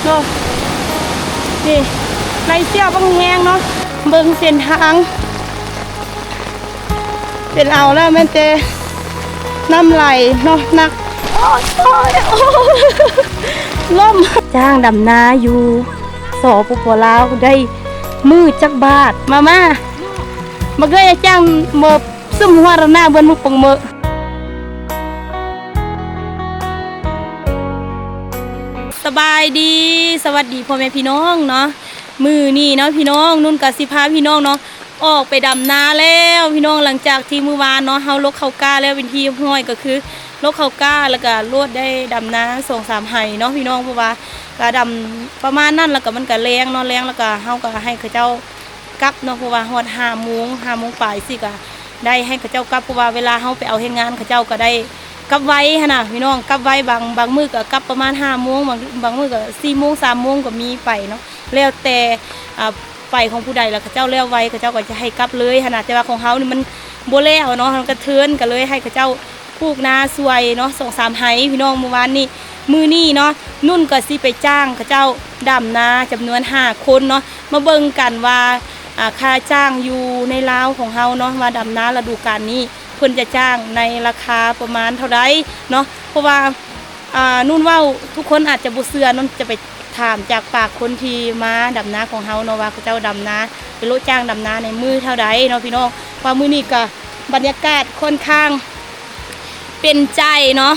ເນາະ ນີ້ ໄຫຼເຊຍບັກແຮງເນາະ ເບິ່ງເສັ້ນທາງ ເປັນເອົາແລ້ວແມ່ນແຕ່ນ້ຳໄຫຼເນາະ ໜັກ ໂອ້ຍ ໂອ້ຍ ໂອ້ຍ ລົ້ມ. ຈ້າງດຳນາຢູ່ ສປປ ລາວ ໄດ້ມື້ຈັກບາດ? ມາ ມາ ບັກເອີຍ ຈ້າງເມີ ຊຸມຫົວລະນະເບິ່ນໝູ່ປົງເມີ. ສະບາຍດີ ສະຫວັດດີພໍ່ແມ່ພີ່ນ້ອງເນາະ ມື້ນີ້ເນາະພີ່ນ້ອງ ນຸ່ນກະຊິພາພີ່ນ້ອງເນາະ ອອກໄປດຳນາແລ້ວພີ່ນ້ອງ ຫຼັງຈາກທີ່ມື້ວານເນາະ ເຮົາລົກເຂົ້າກ້າແລ້ວເປັນທີ່ຮຽບຮ້ອຍ ກໍຄືລົກເຂົ້າກ້າ ແລ້ວກະໂລດໄດ້ດຳນາສອງສາມໄຮ່ເນາະພີ່ນ້ອງ ເພາະວ່າກະດຳປະມານນັ້ນ ແລ້ວກະມັນກະແລງເນາະ ແລງ ແລ້ວກະເຮົາກະໃຫ້ເຂົາເຈົ້າ ກັບເນາະ ເພາະວ່າຮອດຫ້າໂມງ ຫ້າໂມງປາຍຊີ້ກະໄດ້ໃຫ້ເຂົາເຈົ້າກັບ ເພາະວ່າເວລາເຮົາໄປເອົາແຮງງານ ເຂົາເຈົ້າກະໄດ້ກັບໄວຫັ້ນນະພີ່ນ້ອງ ກັບໄວ ບາງ ບາງມື້ກະກັບປະມານຫ້າໂມງ ບາງ ບາງມື້ກະສີ່ໂມງ ສາມໂມງກະມີໄປເນາະ ແລ້ວແຕ່ ອາ ໄຟຂອງຜູ້ໃດ ແລ້ວເຂົາເຈົ້າແລ້ວໄວ ເຂົາເຈົ້າກະຈະໃຫ້ກັບເລີຍຫັ້ນນະ ແຕ່ວ່າຂອງເຮົານີ້ມັນບໍ່ແລ້ວເນາະ ມັນກະເທີນ ກະເລີຍໃຫ້ເຂົາເຈົ້າ ປູກນາຊ່ວຍເນາະ ສອງສາມໄຮ່ພີ່ນ້ອງ ມື້ວານນີ້ ມື້ນີ້ເນາະ ນຸ່ນກໍຊິໄປຈ້າງເຂົາເຈົ້າດຳນາຈຳນວນຫ້າຄົນເນາະ ມາເບິ່ງກັນວ່າ ອາ ຄ່າຈ້າງຢູ່ໃນລາວຂອງເຮົາເນາະ ວ່າດຳນາລະດູການນີ້ ເພິ່ນຈະຈ້າງໃນລາຄາປະມານເທົ່າໃດເນາະ ເພາະວ່າ ອາ ນຸ່ນເວົ້າ ທຸກຄົນອາດຈະບໍ່ເຊື່ອເນາະ ຈະໄປຖາມຈາກປາກຄົນທີ່ມາດຳນາຂອງເຮົາເນາະ ວ່າເຂົາເຈົ້າດຳນາ ໄປໂລະຈ້າງດຳນາໃນມື້ເທົ່າໃດເນາະພີ່ນ້ອງ ວ່າມື້ນີ້ກໍ ບັນຍາກາດຂ້ອນຂ້າງເປັນໃຈເນາະ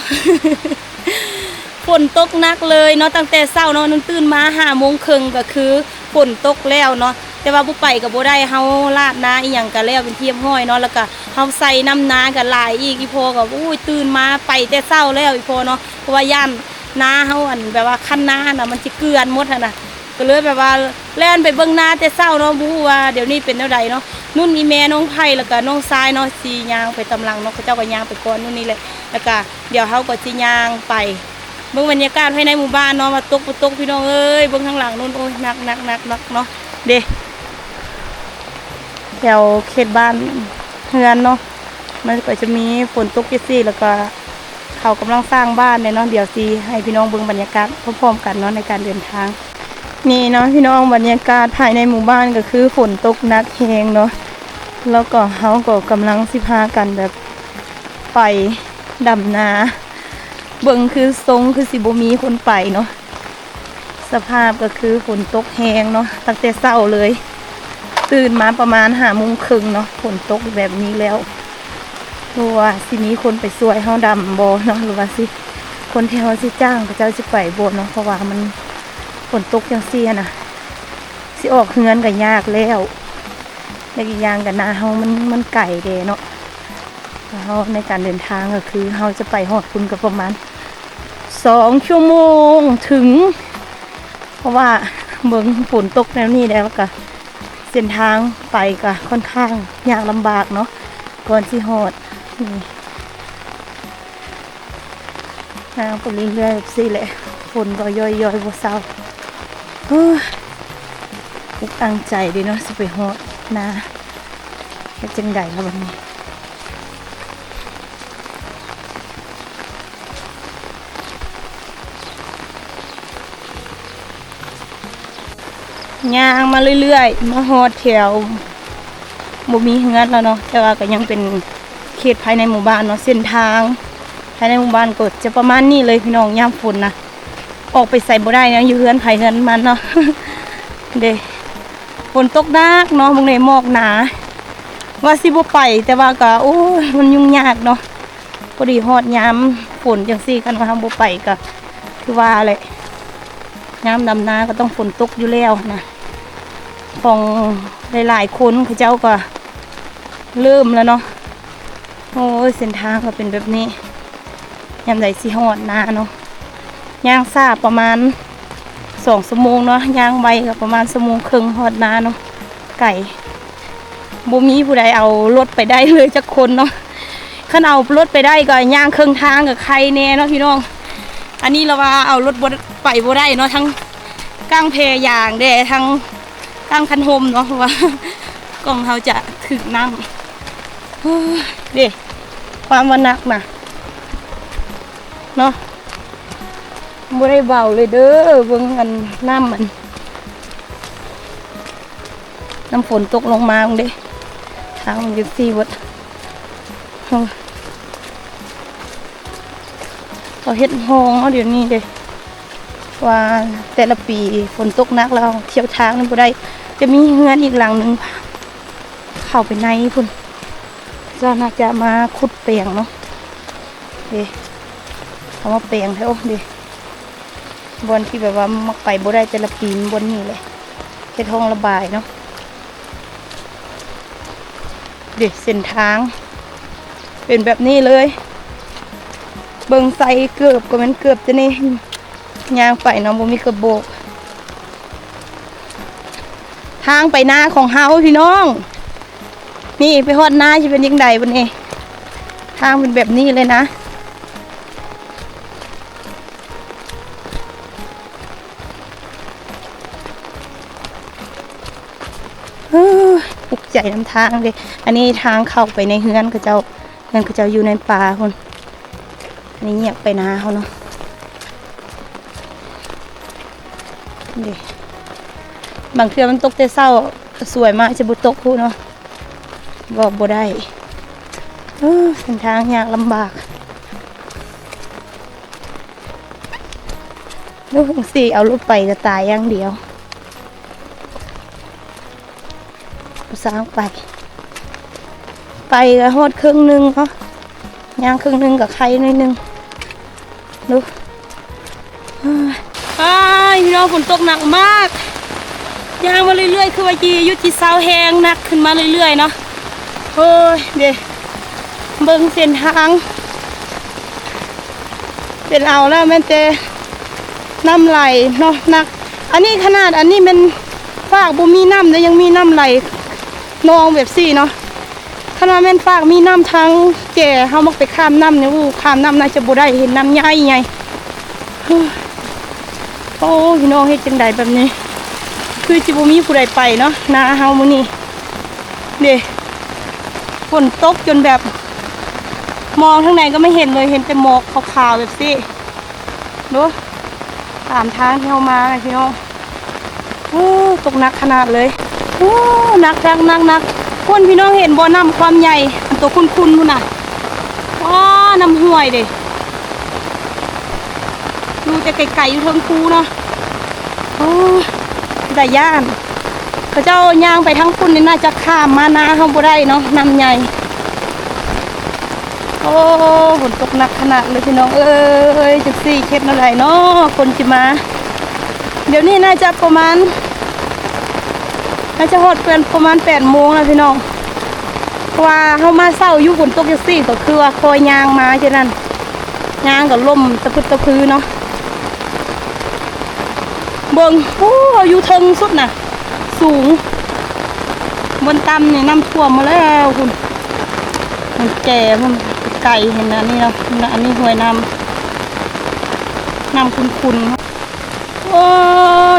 ຝົນຕົກໜັກເລີຍເນາະ ຕັ້ງແຕ່ເຊົ້າເນາະ ນຸ່ນຕື່ນມາຫ້າໂມງເຄິ່ງກໍຄືຝົນຕົກແລ້ວເນາະ ແຕ່ວ່າບໍ່ໄປກໍບໍ່ໄດ້ ເຮົາລາດນາອີ່ຫຍັງກໍແລ້ວເປັນທີ່ຮຽບຮ້ອຍເນາະ ແລ້ວກໍເຮົາໃສ່ນ້ຳນາກໍຫຼາຍອີກ ອີ່ພໍ່ກໍ ໂອ້ຍ ຕື່ນມາໄປແຕ່ເຊົ້າແລ້ວ ອີ່ພໍ່ເນາະ ເພາະວ່າຢ້ານນາເຮົາ ອັນ ແບບວ່າຄັນນາຫັ້ນນະ ມັນຊິເກືອນໝົດຫັ້ນນະ ກໍເລີຍແບບວ່າແລ່ນໄປເບິ່ງນາແຕ່ເຊົ້າເນາະ ບໍ່ຮູ້ວ່າດຽວນີ້ເປັນແນວໃດເນາະ ນຸ່ນອີ່ແມ່ນ້ອງໄພ ແລ້ວກະນ້ອງຊາຍເນາະ ຊິຍ່າງໄປຕາມຫຼັງເນາະ ເຂົາເຈົ້າກໍຍ່າງໄປກ່ອນ ນຸ່ນນີ້ແຫຼະ ແລ້ວກະດຽວເຮົາກໍຊິຍ່າງໄປເບິ່ງບັນຍາກາດພາຍໃນໝູ່ບ້ານເນາະ ວ່າຕົກບໍ່ຕົກ ພີ່ນ້ອງເອີຍ ເບິ່ງທາງຫຼັງນຸ່ນ ໂອ້ຍ ໜັກໆໆໆເນາະ ເດ້ ແຖວເຂດບ້ານເຮືອນເນາະ ມັນກໍຈະມີຝົນຕົກຈັ່ງຊີ້ ແລ້ວກໍເຂົາກຳລັງສ້າງບ້ານເດ້ເນາະ ດຽວຊິໃຫ້ພີ່ນ້ອງເບິ່ງບັນຍາກາດພ້ອມໆກັນເນາະ ໃນການເດີນທາງ. ນີ້ເນາະພີ່ນ້ອງ ບັນຍາກາດພາຍໃນໝູ່ບ້ານກໍຄືຝົນຕົກໜັກແຮງເນາະ ແລ້ວກໍເຮົາກໍກຳລັງຊິພາກັນແບບໄປດຳນາ ເບິ່ງຄືຊົງຄືຊິບໍ່ມີຄົນໄປເນາະ ສະພາບກໍຄືຝົນຕົກແຮງເນາະ ຕັ້ງແຕ່ເຊົ້າເລີຍ ຕື່ນມາປະມານຫ້າໂມງເຄິ່ງເນາະ ຝົນຕົກແບບນີ້ແລ້ວ ບໍ່ຮູ້ວ່າຊິມີຄົນໄປຊ່ວຍເຮົາດຳບໍ່ເນາະ ຫຼືວ່າຊິ ຄົນທີ່ເຮົາຊິຈ້າງເຂົາເຈົ້າຊິໄປບໍ່ເນາະ ເພາະວ່າມັນຝົນຕົກຈັ່ງຊີ້ຫັ້ນນະ ຊິອອກເຮືອນກໍຍາກແລ້ວ ແລະ ອີກຢ່າງກໍນາເຮົາມັນ ມັນໄກແດ່ເນາະ ແລ້ວເຮົາໃນການເດີນທາງກໍຄືເຮົາຈະໄປຮອດພຸ້ນກໍປະມານສອງຊົ່ວໂມງເຖິງ ເພາະວ່າເບິ່ງຝົນຕົກແນວນີ້ແລ້ວກໍ ເສັ້ນທາງໄປກໍຂ້ອນຂ້າງຍາກລຳບາກເນາະ ກ່ອນຊິຮອດ ນີ້ ຍ່າງໄປເລື້ອຍໆແບບຊີ້ແຫຼະ ຝົນກໍຢ້ອຍໆບໍ່ເຊົາ ເຮີ້ຍ ອຸກອັ່ງໃຈເດ້ເນາະ ຊິໄປຮອດນາ ເຮັດຈັ່ງໃດລະບັດນີ້. ຍ່າງມາເລື້ອຍໆ ມາຮອດແຖວບໍ່ມີເຮືອນແລ້ວເນາະ ແຕ່ວ່າກໍຍັງເປັນເຂດພາຍໃນໝູ່ບ້ານເນາະ ເສັ້ນທາງພາຍໃນໝູ່ບ້ານກໍຈະປະມານນີ້ເລີຍພີ່ນ້ອງ ຍາມຝົນນະ ອອກໄປໃສບໍ່ໄດ້ນະ ຢູ່ເຮືອນໃຜເຮືອນມັນເນາະ ເດ້ ຝົນຕົກໜັກເນາະ ເບິ່ງເດ້ ໝອກໜາ ວ່າຊິບໍ່ໄປ ແຕ່ວ່າກໍ ໂອ້ຍ ມັນຫຍຸ້ງຍາກເນາະ ພໍດີຮອດຍາມຝົນຈັ່ງຊີ້ ຄັນວ່າເຮົາບໍ່ໄປກໍຄືວ່າແຫຼະ ຍາມດຳນາກໍຕ້ອງຝົນຕົກຢູ່ແລ້ວນະ ຂອງຫຼາຍໆຄົນເຂົາເຈົ້າກໍເລີ່ມແລ້ວເນາະ ໂອ້ຍ ເສັ້ນທາງກໍເປັນແບບນີ້ ຍາມໃດຊິຮອດນາເນາະ ຍ່າງຊ້າປະມານສອງຊົ່ວໂມງເນາະ ຍ່າງໄວກໍປະມານຊົ່ວໂມງເຄິ່ງຮອດນາເນາະ ໄກ ບໍ່ມີຜູ້ໃດເອົາລົດໄປໄດ້ເລີຍຈັກຄົນເນາະ ຄັນເອົາລົດໄປໄດ້ກໍຍ່າງເຄິ່ງທາງກໍໄຄແດ່ເນາະພີ່ນ້ອງ ອັນນີ້ລະວ່າເອົາລົດບໍ່ ໄປບໍ່ໄດ້ເນາະ ທັງກ້າງແພຢາງແດ່ ທັງກ້າງຄັນຮົ່ມເນາະ ເພາະວ່າກ້ອງເຮົາຈະຖືກນ້ຳ ເດ້ ຄວາມວ່າໜັກນະ ເນາະ ບໍ່ໄດ້ເບົາເລີຍເດີ. ເບິ່ງອັນນ້ຳ ອັນ ນ້ຳຝົນຕົກລົງມາເດ້ ທາງມັນຢູ່ຊີ້ເບິດ. ເຂົາເຮັດຮ່ອງເນາະດຽວນີ້ເດ້ ວ່າແຕ່ລະປີຝົນຕົກໜັກແລ້ວ ທ່ຽວທາງນີ້ບໍ່ໄດ້ ຈະມີເຮືອນອີກຫຼັງໜຶ່ງເຂົ້າໄປໃນພຸ້ນ. ເຈົ້າໜ້າຈະມາຂຸດແປງເນາະ ເດ້ ເຂົາມາແປງແທ້ ໂອ້ ເດ້ ບ່ອນທີ່ແບບວ່າມັກໄປບໍ່ໄດ້ແຕ່ລະປີ ມັນບ່ອນນີ້ແຫຼະ ເຮັດຮ່ອງລະບາຍເນາະ. ເດ້ ເສັ້ນທາງເປັນແບບນີ້ເລີຍ. ເບິ່ງໃສ່ເກີບກໍແມ່ນເກີບຈະນີ້ ຍ່າງໄປເນາະ ບໍ່ມີເກີບໂບກ. ທາງໄປນາຂອງເຮົາພີ່ນ້ອງ ນີ້ໄປຮອດນາຊິເປັນຈັ່ງໃດບັດນີ້. ທາງເປັນແບບນີ້ເລີຍນະ. ເອີ ອຸກໃຈນຳທາງເດ້. ອັນນີ້ທາງເຂົ້າໄປໃນເຮືອນເຂົາເຈົ້າ ເຮືອນເຂົາເຈົ້າຢູ່ໃນປ່າພຸ້ນ. ອັນນີ້ແຍກໄປນາເຮົາເນາະ ເດ້. ບາງເທື່ອມັນຕົກແຕ່ເຊົ້າ ສວຍມາຈະບໍ່ຕົກພຸ້ນເນາະ ບອກບໍ່ໄດ້. ເອີ ເສັ້ນທາງຍາກລຳບາກ. ໂອ້ ຈັ່ງຊີ້ເອົາລົດໄປກໍຕາຍຢ່າງດຽວ. ຜູ້ສາວໄປ ໄປກໍຮອດເຄິ່ງໜຶ່ງເນາະ ຍ່າງເຄິ່ງໜຶ່ງກໍໄຄໜ້ອຍໜຶ່ງ. ດູ ອ້າຍ ພີ່ນ້ອງ ຝົນຕົກໜັກມາກ ຍ່າງມາເລື້ອຍໆ ຄືວ່າຊິຢຸດຊິເຊົາ ແຮງໜັກຂຶ້ນມາເລື້ອຍໆເນາະ. ໂອ້ຍ ເດ້ ເບິ່ງເສັ້ນທາງ ເປັນເອົາແລ້ວແມ່ນແຕ່ນ້ຳໄຫຼເນາະ ໜັກ. ອັນນີ້ຂະໜາດ ອັນນີ້ແມ່ນຟາກບໍ່ມີນ້ຳເດ້ ຍັງມີນ້ຳໄຫຼນອງແບບຊີ້ເນາະ. ຄັນວ່າແມ່ນຟາກມີນ້ຳທາງແຈ ເຮົາມັກໄປຂ້າມນ້ຳນີ້ ໂອ້ ຂ້າມນ້ຳໜ້າຈະບໍ່ໄດ້ ເຫັນນ້ຳໃຫຍ່ໆ. ໂອ້ ພີ່ນ້ອງ ເຮັດຈັ່ງໃດແບບນີ້ ຄືຊິບໍ່ມີຜູ້ໃດໄປເນາະ ນາເຮົາມື້ນີ້ ເດ້. ຝົນຕົກຈົນແບບ ມອງທາງໃດກໍບໍ່ເຫັນເລີຍ ເຫັນແຕ່ໝອກຂາວໆແບບຊີ້. ໂອ້ ຕາມທາງທີ່ເຮົາມານະພີ່ນ້ອງ. ໂອ້ ຕົກໜັກຂະໜາດເລີຍ. ໂອ້ ໜັກຄັກ ໜັກໆ. ພຸ້ນ ພີ່ນ້ອງເຫັນບໍ່ ນ້ຳຄວາມໃຫຍ່ ອັນໂຕຂຸ້ນໆພຸ້ນນະ. ວ້າ ນ້ຳຫ້ວຍເດ້ ຢູ່ແຕ່ໄກໆ ຢູ່ເທິງພູເນາະ. ໂອ້ ຕາຢ້ານ. ເຂົາເຈົ້າຍ່າງໄປທາງພຸ້ນນີ້ ໜ້າຈະຂ້າມມານາເຮົາບໍ່ໄດ້ເນາະ ນ້ຳໃຫຍ່. ໂອ້ ຝົນຕົກໜັກຂະໜາດເລີຍພີ່ນ້ອງເອີຍ ຈັກຊິເຮັດແນວໃດເນາະ ຄົນຊິມາ. ດຽວນີ້ໜ້າຈະປະມານ ໜ້າຈະຮອດເປັນປະມານແປດໂມງແລ້ວພີ່ນ້ອງ ເພາະວ່າເຮົາມາເຊົ້າຢູ່ ຝົນຕົກຈັ່ງຊີ້ ກໍຄືວ່າຄ່ອຍຍ່າງມາຈັ່ງນັ້ນ ຍ່າງກໍລົ້ມຕະພຶດຕະພືເນາະ. ເບິ່ງ ໂອ້ ຢູ່ເທິງສຸດນະ ສູງ ບ່ອນຕ່ຳນີ້ນ້ຳຖ້ວມໝົດແລ້ວພຸ້ນ ມັນແກ່ພຸ້ນ ໄກເຫັນອັນນີ້ເນາະ ອັນນີ້ຫ້ວຍນ້ຳ ນ້ຳຂຸ້ນໆ. ໂອ້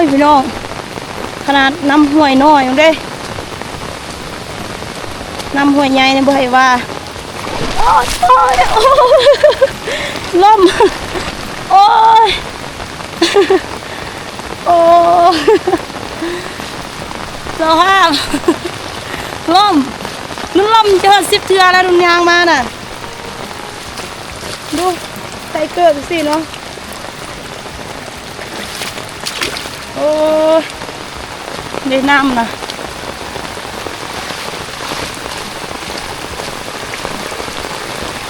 ຍ ພີ່ນ້ອງ ຂະໜາດນ້ຳຫ້ວຍນ້ອຍເດ້ ນ້ຳຫ້ວຍໃຫຍ່ນີ້ບໍ່ໃຫ້ວ່າ. ໂອ້ຍ ໂອ້ຍ ໂອ້ຍ ລົ້ມ ໂອ້ຍ ໂອ້ຍ ສະພາບລົ້ມ ລຸ້ນລົ້ມຈະຮອດສິບເທື່ອແລ້ວ ລຸ້ນຍ່າງມານະ. ດູ ໃສ່ເກີບຈັ່ງຊີ້ເນາະ. ໂອ້ຍ ໄດ້ນ້ຳນະ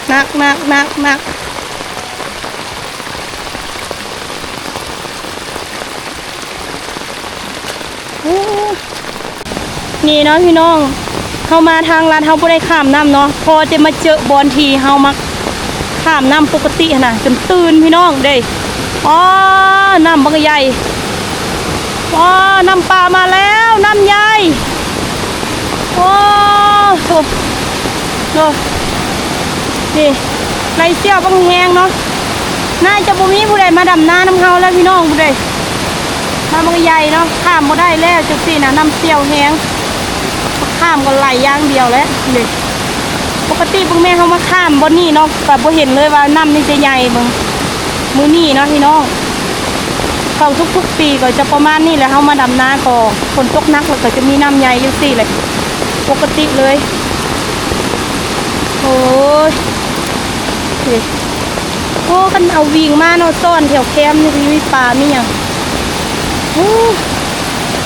ໜັກໆໆໆ. ໂອ້ ນີ້ເນາະພີ່ນ້ອງ ເຮົາມາທາງລັດ ເຮົາບໍ່ໄດ້ຂ້າມນ້ຳເນາະ ພໍແຕ່ມາເຈີບ່ອນທີ່ເຮົາມັກຂ້າມນ້ຳປົກກະຕິຫັ້ນນະ ຈົນຕື່ນພີ່ນ້ອງເດ້. ອໍ ນ້ຳບັກໃຫຍ່ ອໍ ນ້ຳປ່າມາແລ້ວ ນ້ຳໃຫຍ່ ໂອ້ ໂອ້ ໂອ້ ນີ້ ໄຫຼສ່ຽວບັກແຮງເນາະ ໜ້າຈະບໍ່ມີຜູ້ໃດມາດຳນານຳເຮົາແລ້ວພີ່ນ້ອງ ຜູ້ໃດ ນ້ຳມັນກໍໃຫຍ່ເນາະ ຂ້າມບໍ່ໄດ້ແລ້ວ ຈັ່ງຊີ້ນະ ນ້ຳສ່ຽວແຮງ ຂ້າມກໍໄຫຼຢ່າງດຽວແຫຼະ ເດ້. ປົກກະຕິເບິ່ງແມ່ ເຮົາມາຂ້າມບ່ອນນີ້ເນາະ ກໍບໍ່ເຫັນເລີຍວ່ານ້ຳນີ້ຈະໃຫຍ່ ເບິ່ງ ມື້ນີ້ເນາະພີ່ນ້ອງ ຂອງທຸກໆປີກໍຈະປະມານນີ້ແຫຼະ. ເຮົາມາດຳນາກໍຝົນຕົກໜັກ ແລ້ວກໍຈະມີນ້ຳໃຫຍ່ຈັ່ງຊີ້ແຫຼະ ປົກກະຕິເລີຍ. ໂອ້ຍ ໂອ້ ຄັນເອົາວິງມາເນາະ ຊ້ອນແຖວແຄມນີ້ ມີປາມີຫຍັງ. ໂອ້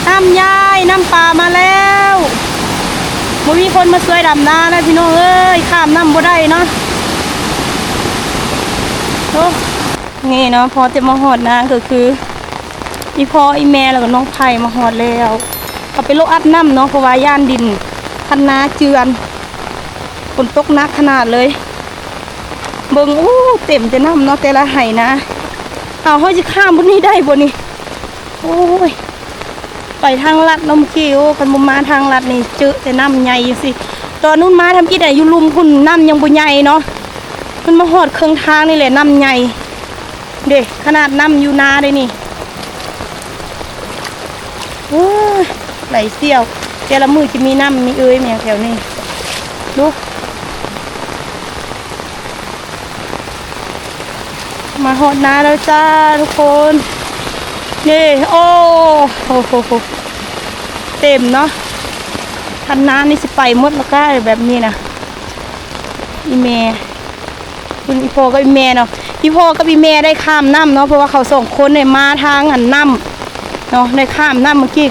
ນ້ຳໃຫຍ່ ນ້ຳປາມາແລ້ວ. ບໍ່ມີຄົນມາຊ່ວຍດຳນາແລ້ວ ພີ່ນ້ອງເອີຍ, ຂ້າມນ້ຳບໍ່ໄດ້ເນາະ. ໂອ້ ນີ້ເນາະ ພໍແຕ່ມາຮອດນາກໍຄື ອີ່ພໍ່ອີ່ແມ່ ແລ້ວກໍນ້ອງໄຜ່ມາຮອດແລ້ວ. ເຂົາໄປໂລະອັດນ້ຳເນາະ ເພາະວ່າຢ້ານດິນຄັນນາເຈື່ອນ, ຝົນຕົກໜັກຂະໜາດເລີຍ. ເບິ່ງ ໂອ້ ເຕັມແຕ່ນ້ຳເນາະ ແຕ່ລະໄຮ່ນາ. ເອົາ ເຮົາຊິຂ້າມບ່ອນນີ້ໄດ້ບໍ່ນີ້? ໂອ້ຍ ໄປທາງລັດເນາະເມື່ອກີ້. ໂອ້ ຄັນບໍ່ມາທາງລັດນີ້ ເຈີແຕ່ນ້ຳໃຫຍ່ຈັ່ງຊີ້. ຕອນນຸ່ນມາທຳອິດນະ ຢູ່ລຸ່ມພຸ້ນນ້ຳຍັງບໍ່ໃຫຍ່ເນາະ, ມັນມາຮອດເຄິ່ງທາງນີ້ແຫຼະ ນ້ຳໃຫຍ່ເດ້. ຂະໜາດນ້ຳຢູ່ນາເດ້ນີ້. ໂອ້ຍ ໄຫຼສ່ຽວ, ແຕ່ລະມື້ຊິມີນ້ຳມີເອີຍແມ່ນຫຍັງແຖວນີ້. ດູ ມາຮອດນາແລ້ວຈ້າທຸກຄົນ. ນີ້ ໂອ້ໂຫ ເຕັມເນາະ. ຄັນນານີ້ຊິໄປໝົດລະກະແບບນີ້ນະ. ອີ່ແມ່ ເບິ່ງອີ່ພໍ່ກັບອີ່ແມ່ເນາະ, ອີ່ພໍ່ກັບອີ່ແມ່ໄດ້ຂ້າມນ້ຳເນາະ ເພາະວ່າເຂົາສອງຄົນນີ້ມາທາງອັນນ້ຳເນາະ, ໄດ້ຂ້າມນ້ຳ. ເມື່ອກີ້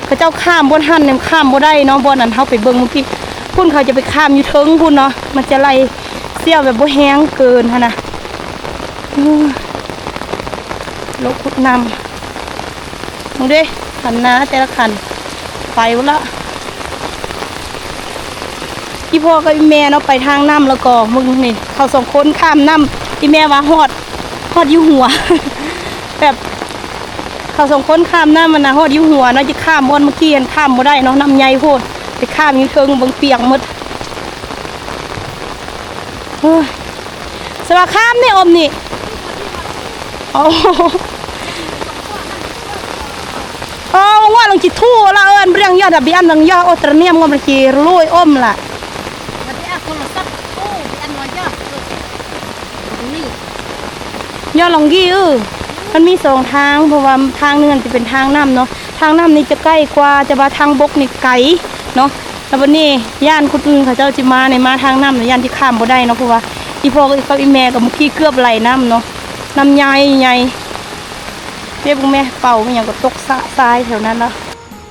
ເຂົາເຈົ້າຂ້າມບ່ອນຫັ້ນ ຂ້າມບໍ່ໄດ້ເນາະ, ບ່ອນອັນເຮົາໄປເບິ່ງເມື່ອກີ້ພຸ້ນ. ເຂົາຈະໄປຂ້າມຢູ່ເທິງພຸ້ນເນາະ, ມັນຈະໄຫຼສ່ຽວແບບບໍ່ແຮງເກີນຫັ້ນນະ. ໂອ້ຍ ລົງຂຸດນ້ຳ. ເບິ່ງເດ້ ຄັນນາແຕ່ລະຄັນໄປໝົດລະ. ອີ່ພໍ່ກັບອີ່ແມ່ເນາະ ໄປທາງນ້ຳ ແລ້ວກໍເບິ່ງນີ້ ເຂົາສອງຄົນຂ້າມນ້ຳ. ອີ່ແມ່ວ່າຮອດ ຮອດຢູ່ຫົວ ແບບເຂົາສອງຄົນຂ້າມນ້ຳຫັ້ນນະ ຮອດຢູ່ຫົວເນາະ, ຈະຂ້າມບ່ອນເມື່ອກີ້ຫັ້ນຂ້າມບໍ່ໄດ້ເນາະ ນ້ຳໃຫຍ່ໂພດ. ໄປຂ້າມຢູ່ເທິງ ເບິ່ງປຽກໝົດ. ໂອ້ຍ ສະວ່າຂ້າມນີ້ ອົມນີ້. ໂອ້ ເອີ ວ່າລອງຈິທູລະເອີ້ນ ບໍ່ໄດ້ຍັງຢາດ ບໍ່ໄດ້ຍັງຢາດ ໂອຕຣະນຽມ ງົບລະກີໂລຍອົມລະ ຢາດລອງກີ. ເອີ ມັນມີສອງທາງ ເພາະວ່າທາງໜຶ່ງຈະເປັນທາງນ້ຳເນາະ, ທາງນ້ຳນີ້ຈະໃກ້ກວ່າ ແຕ່ວ່າທາງບົກນີ້ໄກເນາະ. ແລ້ວບັດນີ້ຢ້ານຄົນອື່ນເຂົາເຈົ້າຊິມານີ້ ມາທາງນ້ຳນີ້ຢ້ານຊິຂ້າມບໍ່ໄດ້ເນາະ, ເພາະວ່າອີ່ພໍ່ກັບອີ່ແມ່ກໍເມື່ອກີ້ເກືອບໄຫຼນ້ຳເນາະ, ນ້ຳໃຫຍ່ໃຫຍ່. ເດ້ເບິ່ງແມ້ ເປົາອີ່ຫຍັງກໍຕົກຊະຊາຍແຖວນັ້ນລະ.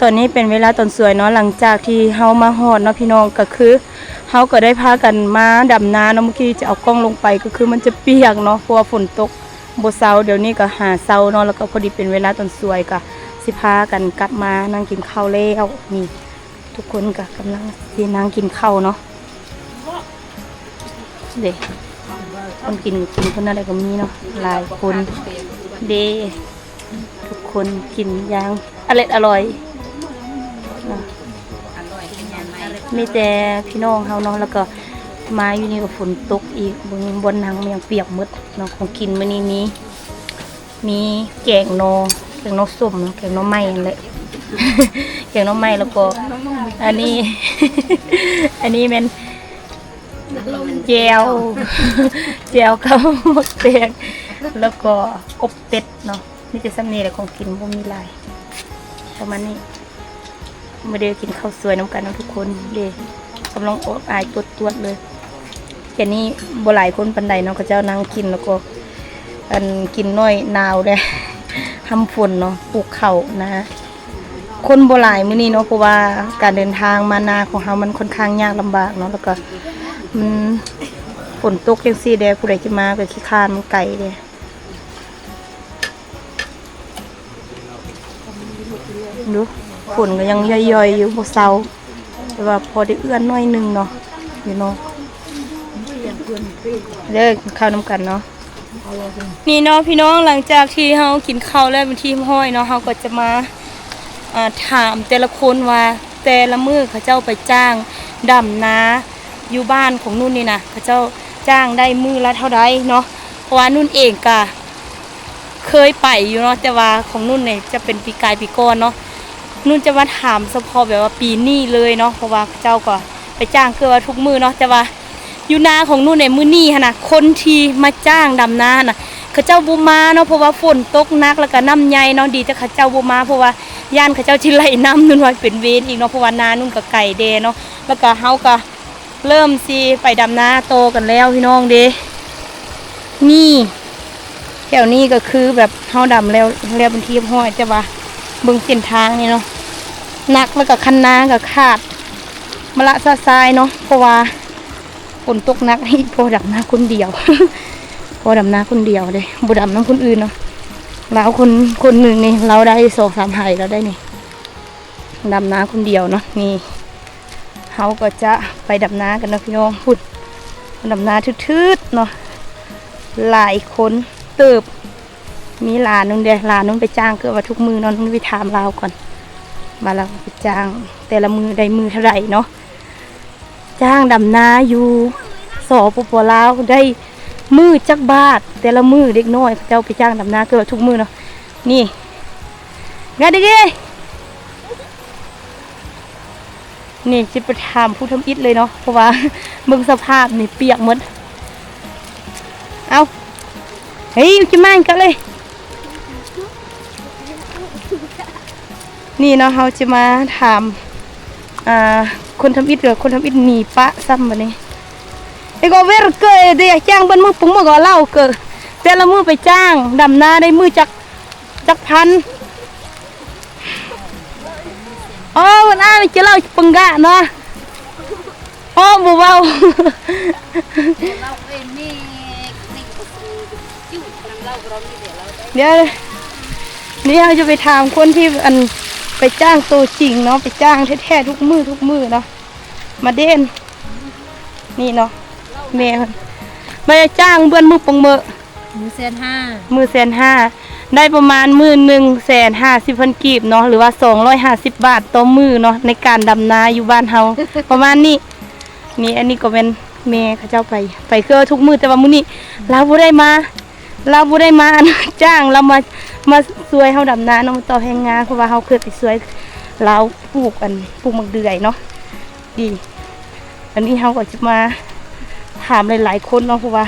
ຕອນນີ້ເປັນເວລາຕອນສວຍເນາະ, ຫຼັງຈາກທີ່ເຮົາມາຮອດເນາະພີ່ນ້ອງ, ກໍຄືເຮົາກໍໄດ້ພາກັນມາດຳນາເນາະ. ເມື່ອກີ້ຈະເອົາກ້ອງລົງໄປ ກໍຄືມັນຈະປຽກເນາະ ເພາະວ່າຝົນຕົກບໍ່ເຊົາ. ດຽວນີ້ກໍຫາເຊົາເນາະ, ແລ້ວກໍພໍດີເປັນເວລາຕອນສວຍ ກໍຊິພາກັນກັບມານັ່ງກິນເຂົ້າແລ້ວ. ນີ້ ທຸກຄົນກໍກຳລັງຊິນັ່ງກິນເຂົ້າເນາະ. ເດ້ ຄົນກິນ ກິນຄົນນັ້ນແຫຼະກໍມີເນາະ ຫຼາຍຄົນເດ້. ທຸກຄົນກິນຢ່າງອະເລັດອະລ່ອຍເນາະ. ມີແຕ່ພີ່ນ້ອງເຮົາເນາະ, ແລ້ວກໍມາຢູ່ນີ້ກໍຝົນຕົກອີກ. ເບິ່ງບ່ອນນັ່ງມັນຍັງປຽກໝົດເນາະ. ຂອງກິນມື້ນີ້ມີ ມີແກງໜໍ່ ແກງໜໍ່ສົ້ມເນາະ, ແກງໜໍ່ໄມ້ຫັ້ນແຫຼະ ແກງໜໍ່ໄມ້. ແລ້ວກໍອັນນີ້ ອັນນີ້ແມ່ນແຈ່ວ ແຈ່ວກັບໝາກແຕງ ແລ້ວກໍອົບເປັດເນາະ. ມີແຕ່ສ່ຳນີ້ແຫຼະຂອງກິນ ບໍ່ມີຫຼາຍ ປະມານນີ້. ມາເດີ ກິນເຂົ້າສວຍນຳກັນເນາະທຸກຄົນ. ເດ້ ກຳລັງອອກອາຍຕວດໆເລີຍ. ແຕ່ນີ້ບໍ່ຫຼາຍຄົນປານໃດເນາະ, ເຂົາເຈົ້ານັ່ງກິນ ແລ້ວກໍ ອັນ ກິນໜ້ອຍໜາວເດ້ ຫ້ຳຝົນເນາະ. ປູກເຂົ້ານາ ຄົນບໍ່ຫຼາຍມື້ນີ້ເນາະ, ເພາະວ່າການເດີນທາງມານາຂອງເຮົາມັນຄ່ອນຂ້າງຍາກລຳບາກເນາະ, ແລ້ວກໍມັນຝົນຕົກຈັ່ງຊີ້ເດ້ ຜູ້ໃດຈະມາກໍຂີ້ຄ້ານ ມັນໄກເດ້. ດູ ຝົນກໍຍັງຢ່ອຍໆຢູ່ ບໍ່ເຊົາ, ແຕ່ວ່າພໍໄດ້ເອື້ອນໜ້ອຍໜຶ່ງເນາະ ພີ່ນ້ອງ. ເດີ ກິນເຂົ້ານຳກັນເນາະ. ນີ້ເນາະພີ່ນ້ອງ, ຫຼັງຈາກທີ່ເຮົາກິນເຂົ້າແລ້ວເປັນທີ່ຮຽບຮ້ອຍເນາະ, ເຮົາກໍຈະມາ ອ່າ ຖາມແຕ່ລະຄົນວ່າ ແຕ່ລະມື້ເຂົາເຈົ້າໄປຈ້າງດຳນາຢູ່ບ້ານຂອງນຸ່ນນີ້ນະ ເຂົາເຈົ້າຈ້າງໄດ້ມື້ລະເທົ່າໃດເນາະ. ເພາະວ່ານຸ່ນເອງກະ ເຄີຍໄປຢູ່ເນາະ, ແຕ່ວ່າຂອງນຸ່ນນີ້ຈະເປັນປີກາຍປີກ່ອນເນາະ. ນຸ່ນຈະມາຖາມສະເພາະແບບວ່າປີນີ້ເລີຍເນາະ, ເພາະວ່າເຂົາເຈົ້າກໍໄປຈ້າງເກືອບວ່າທຸກມື້ເນາະ. ແຕ່ວ່າຢູ່ນາຂອງນຸ່ນໃນມື້ນີ້ຫັ້ນນະ ຄົນທີ່ມາຈ້າງດຳນາຫັ້ນນະ ເຂົາເຈົ້າບໍ່ມາເນາະ ເພາະວ່າຝົນຕົກໜັກ ແລ້ວກະນ້ຳໃຫຍ່ເນາະ. ດີແຕ່ເຂົາເຈົ້າບໍ່ມາ ເພາະວ່າຢ້ານເຂົາເຈົ້າຊິໄຫຼນ້ຳນຸ່ນວ່າເປັນເວນອີກເນາະ ເພາະວ່ານານຸ່ນກະໄກແດ່ເນາະ. ແລ້ວກະເຮົາກະເລີ່ມຊິໄປດຳນາຕໍ່ກັນແລ້ວພີ່ນ້ອງເດ. ນີ້ ແຖວນີ້ກໍຄືແບບເຮົາດຳແລ້ວ ແລ້ວເປັນທີ່ຮຽບຮ້ອຍ ແຕ່ວ່າເບິ່ງເສັ້ນທາງນີ້ເນາະ ໜັກ ແລ້ວກໍຄັນນາກໍຂາດມະລະຊະຊາຍເນາະ ເພາະວ່າຝົນຕົກໜັກ. ນີ້ພໍ່ດຳນາຄົນດຽວ ພໍ່ດຳນາຄົນດຽວເດ້ ບໍ່ດຳນຳຄົນອື່ນເນາະ. ລາວຄົນ ຄົນໜຶ່ງນີ້ລາວໄດ້ສອງສາມໄຮ່ແລ້ວໄດ໋ນີ້ ດຳນາຄົນດຽວເນາະ. ນີ້ ເຮົາກໍຈະໄປດຳນາກັນເນາະພີ່ນ້ອງ. ພຸ້ນ ດຳນາຖືດໆເນາະ ຫຼາຍຄົນເຕີບ. ມີຫຼານນຸ່ນເດ ຫຼານນຸ່ນໄປຈ້າງເກືອບວ່າທຸກມື້ເນາະ. ນຸ່ນໄປຖາມລາວກ່ອນວ່າລາວໄປຈ້າງແຕ່ລະມື້ໄດ້ມື້ເທົ່າໃດເນາະ. ຈ້າງດຳນາຢູ່ ສປປ ລາວ ໄດ້ມື້ຈັກບາດ ແຕ່ລະມື້. ເດັກນ້ອຍເຂົາເຈົ້າໄປຈ້າງດຳນາເກືອບວ່າທຸກມື້ເນາະ. ນີ້ ງານເດ້ ນີ້ຊິໄປຖາມຜູ້ທຳອິດເລີຍເນາະ ເພາະວ່າເບິ່ງສະພາບນີ້ປຽກໝົດ. ເອົ້າ ເຮີ້ຍ ກິນມາກັນເລີຍ. ນີ້ເນາະ ເຮົາຈະມາຖາມ ອ່າ ຄົນທຳອິດ ຫຼືຄົນທຳອິດໜີປະຊ້ຳບາດນີ້. ເອໂກເວຣເກີເດ ຈ້າງເບິ່ງມື້ປຸງມື້ກໍເລົ່າເກີ ແຕ່ລະມື້ໄປຈ້າງດຳນາໄດ້ມື້ຈັກ ຈັກພັນ? ອໍ ເພິ່ນອາຍຈະເລົ່າປຶງກະເນາະ. ອໍ ບໍ່ເວົ້າ. ດຽວນີ້ເຮົາຈະໄປຖາມຄົນທີ່ ອັນ ໄປຈ້າງໂຕຈິງເນາະ ໄປຈ້າງແທ້ໆ ທຸກມື້ ທຸກມື້ເນາະ ມາເດນ. ນີ້ເນາະ ແມ່ເພິ່ນ ມາຈ້າງເບິ່ງມື້ປົງເມີ້ ມື້ແສນຫ້າ ມື້ແສນຫ້າ ໄດ້ປະມານມື້ໜຶ່ງແສນຫ້າສິບພັນກີບເນາະ ຫຼືວ່າສອງຮ້ອຍຫ້າສິບບາດຕໍ່ມື້ເນາະ ໃນການດຳນາຢູ່ບ້ານເຮົາ ປະມານນີ້. ນີ້ ອັນນີ້ກໍແມ່ນແມ່ເຂົາເຈົ້າໄປ ໄປເກືອບທຸກມື້ ແຕ່ວ່າມື້ນີ້ລາວບໍ່ໄດ້ມາ ລາວບໍ່ໄດ້ມາ ອັນ ຈ້າງ ລາວມາ ມາຊ່ວຍເຮົາດຳນາເນາະ ມາຕໍ່ແຮງງານ ເພາະວ່າເຮົາເຄີຍໄປຊ່ວຍລາວປູກ ອັນ ປູກໝາກເດືອຍເນາະ. ດີ ອັນນີ້ເຮົາກໍຈະມາຖາມຫຼາຍໆຄົນເນາະ ເພາະວ່າ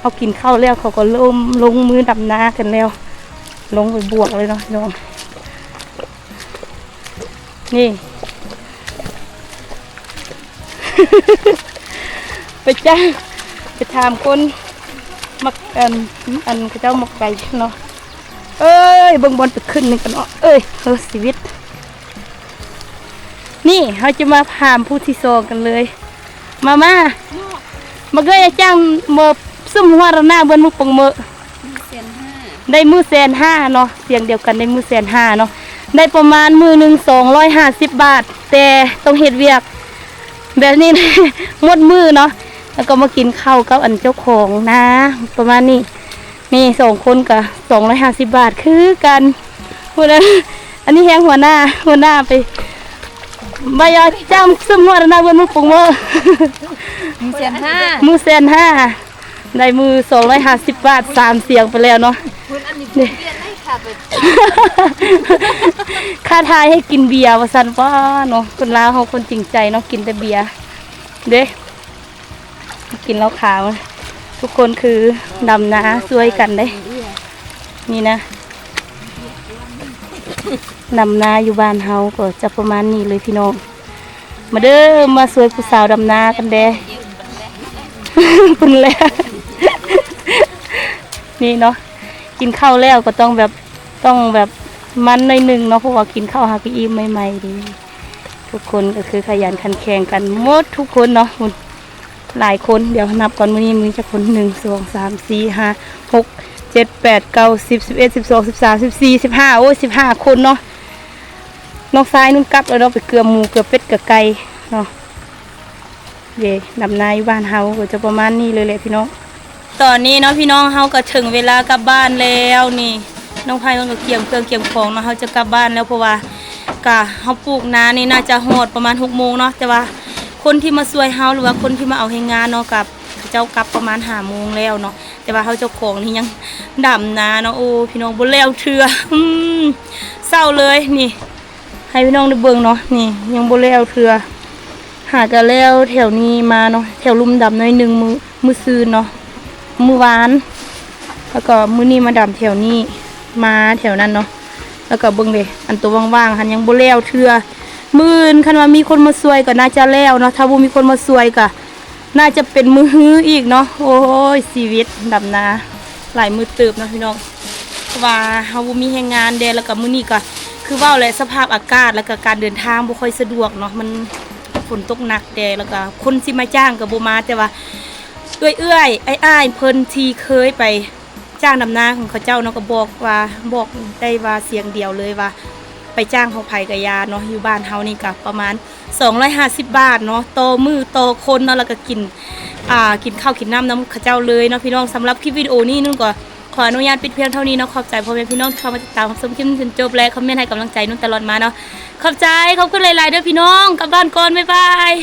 ເຮົາກິນເຂົ້າແລ້ວ ເຂົາກໍລົງ ລົງມືດຳນາກັນແລ້ວ ລົງໄປບວກເລີຍເນາະພີ່ນ້ອງ. ນີ້ ໄປຈ້າງ ໄປຖາມຄົນມັກ ອັນ ອັນ ເຂົາເຈົ້າມັກໄປເນາະ. ເອີຍ ເບິ່ງບ່ອນໄປຂຶ້ນນີ້ກັນເນາະ ເອີຍ ເອີ ຊີວິດ. ນີ້ ເຮົາຈະມາຖາມຜູ້ທີສອງກັນເລີຍ. ມາ ມາ ມາເກີຍຈ້າງເມີ້ ຊຸມຫົວລະນະເບິ່ງມື້ປົງເມີ້ ມື້ແສນຫ້າ ໄດ້ມື້ແສນຫ້າເນາະ ສຽງດຽວກັນ ໄດ້ມື້ແສນຫ້າເນາະ ໄດ້ປະມານມື້ໜຶ່ງສອງຮ້ອຍຫ້າສິບບາດ ແຕ່ຕ້ອງເຮັດວຽກແບບນີ້ ໝົດມື້ເນາະ ແລ້ວກໍມາກິນເຂົ້າກັບ ອັນ ເຈົ້າຂອງນາ ປະມານນີ້. ນີ້ສອງຄົນກະສອງຮ້ອຍຫ້າສິບບາດຄືກັນ ພຸ້ນນະ. ອັນນີ້ແຮງຫົວໜ້າ ຫົວໜ້າໄປ ບາຍາຈ້າງ ຊຸມຫົວໜ້າເບິ່ງມື້ປຸງເມີ້ ມື້ແສນຫ້າ ມື້ແສນຫ້າ ໄດ້ມື້ສອງຮ້ອຍຫ້າສິບບາດ ສາມສຽງໄປແລ້ວເນາະ. ນີ້ ຂ້າທາຍໃຫ້ກິນເບຍວ່າຊັ້ນ ປ້າເນາະ ຄົນລາວເຮົາຄົນຈິງໃຈເນາະ ກິນແຕ່ເບຍເດ້. ກິນເຫຼົ້າຂາວ ທຸກຄົນຄືດຳນາຊ່ວຍກັນເດ້. ນີ້ນະ ດຳນາຢູ່ບ້ານເຮົາກໍຈະປະມານນີ້ເລີຍພີ່ນ້ອງ. ມາເດີ ມາຊ່ວຍຜູ້ສາວດຳນາກັນແດ່ ພຸ້ນແຫຼະ. ນີ້ເນາະ ກິນເຂົ້າແລ້ວກໍຕ້ອງແບບ ຕ້ອງແບບມັນໜ້ອຍໜຶ່ງເນາະ ເພາະວ່າກິນເຂົ້າຫາກະອີ່ມໃໝ່ໆເດ້. ທຸກຄົນກໍຄືຂະຫຍັນຂັນແຂງກັນໝົດທຸກຄົນເນາະ. ຫຸ້ນ ຫຼາຍຄົນ ດຽວນັບກ່ອນ ມື້ນີ້ມີຈັກຄົນ ໜຶ່ງ ສອງ ສາມ ສີ່ ຫ້າ ຫົກ ເຈັດ ແປດ ເກົ້າ ສິບ ສິບເອັດ ສິບສອງ ສິບສາມ ສິບສີ່ ສິບຫ້າ ໂອ້ຍ ສິບຫ້າຄົນເນາະ. ນ້ອງຊາຍນຸ່ນກັບແລ້ວເນາະ ໄປເກືອໝູເກືອເປັດເກືອໄກ່ເນາະ. ເດ້ ດຳນາຢູ່ບ້ານເຮົາກໍຈະປະມານນີ້ເລີຍແຫຼະພີ່ນ້ອງ. ຕອນນີ້ເນາະພີ່ນ້ອງ ເຮົາກໍເຖິງເວລາກັບບ້ານແລ້ວນີ້. ນ້ອງໄພມັນກໍກຽມເຄື່ອງກຽມຂອງເນາະ ເຮົາຈະກັບບ້ານແລ້ວ ເພາະວ່າກະເຮົາປູກນານີ້ໜ້າຈະຮອດປະມານຫົກໂມງເນາະ ແຕ່ວ່າຄົນທີ່ມາຊ່ວຍເຮົາ ຫຼືວ່າຄົນທີ່ມາເອົາແຮງງານເນາະ ກະເຂົາເຈົ້າກັບປະມານຫ້າໂມງແລ້ວເນາະ ແຕ່ວ່າເຮົາເຈົ້າຂອງນີ້ຍັງດຳນາເນາະ. ໂອ້ ພີ່ນ້ອງ ບໍ່ແລ້ວເທື່ອ ອືມ ເສົ້າເລີຍນີ້. ໃຫ້ພີ່ນ້ອງໄດ້ເບິ່ງເນາະ ນີ້ຍັງບໍ່ແລ້ວເທື່ອ ຫາກະແລ້ວແຖວນີ້ມາເນາະ ແຖວລຸ່ມດຳໜ້ອຍໜຶ່ງ ມື້ ມື້ຊືນເນາະ ມື້ວານ ແລ້ວກໍມື້ນີ້ມາດຳແຖວນີ້ ມາແຖວນັ້ນເນາະ ແລ້ວກໍເບິ່ງເດ້ ອັນໂຕວ່າງໆຫັ້ນຍັງບໍ່ແລ້ວເທື່ອ. ມື້ອື່ນຄັນວ່າມີຄົນມາຊ່ວຍກໍໜ້າຈະແລ້ວເນາະ ຖ້າບໍ່ມີຄົນມາຊ່ວຍກໍໜ້າຈະເປັນມື້ຮືອີກເນາະ. ໂອ້ຍ ຊີວິດດຳນາຫຼາຍມື້ເຕີບເນາະພີ່ນ້ອງ ເພາະວ່າເຮົາບໍ່ມີແຮງງານເດ້ ແລ້ວກໍມື້ນີ້ກໍຄືເວົ້າແຫຼະ ສະພາບອາກາດ ແລ້ວກໍການເດີນທາງບໍ່ຄ່ອຍສະດວກເນາະ ມັນຝົນຕົກໜັກແດ່ ແລ້ວກໍຄົນຊິມາຈ້າງກໍບໍ່ມາ ແຕ່ວ່າເອື້ອຍໆ ອ້າຍໆ ເພິ່ນທີ່ເຄີຍໄປ ຈ້າງດຳນາຂອງເຂົາເຈົ້າເນາະ ກໍບອກວ່າ ບອກໄດ້ວ່າສຽງດຽວເລີຍວ່າ ໄປຈ້າງຂອງໃຜກະຢ່າເນາະ ຢູ່ບ້ານເຮົານີ້ກະປະມານສອງຮ້ອຍຫ້າສິບບາດເນາະ ຕໍ່ມື້ຕໍ່ຄົນເນາະ ແລ້ວກະກິນ ອ່າ ກິນເຂົ້າກິນນ້ຳນຳເຂົາເຈົ້າເລີຍເນາະພີ່ນ້ອງ. ສຳລັບຄລິບວິດີໂອນີ້ນຸ່ນກໍຂໍອະນຸຍາດປິດພຽງເທົ່ານີ້ເນາະ. ຂອບໃຈພໍ່ແມ່ພີ່ນ້ອງທີ່ເຂົ້າມາຕິດຕາມຮັບຊົມຄລິບຈົນຈົບ ແລະ ຄອມເມັນໃຫ້ກຳລັງໃຈນຸ່ນຕະຫຼອດມາເນາະ. ຂອບໃຈ ຂອບຄຸນຫຼາຍໆເດີພີ່ນ້ອງ ກັບບ້ານກ່ອນ ບາຍບາຍ.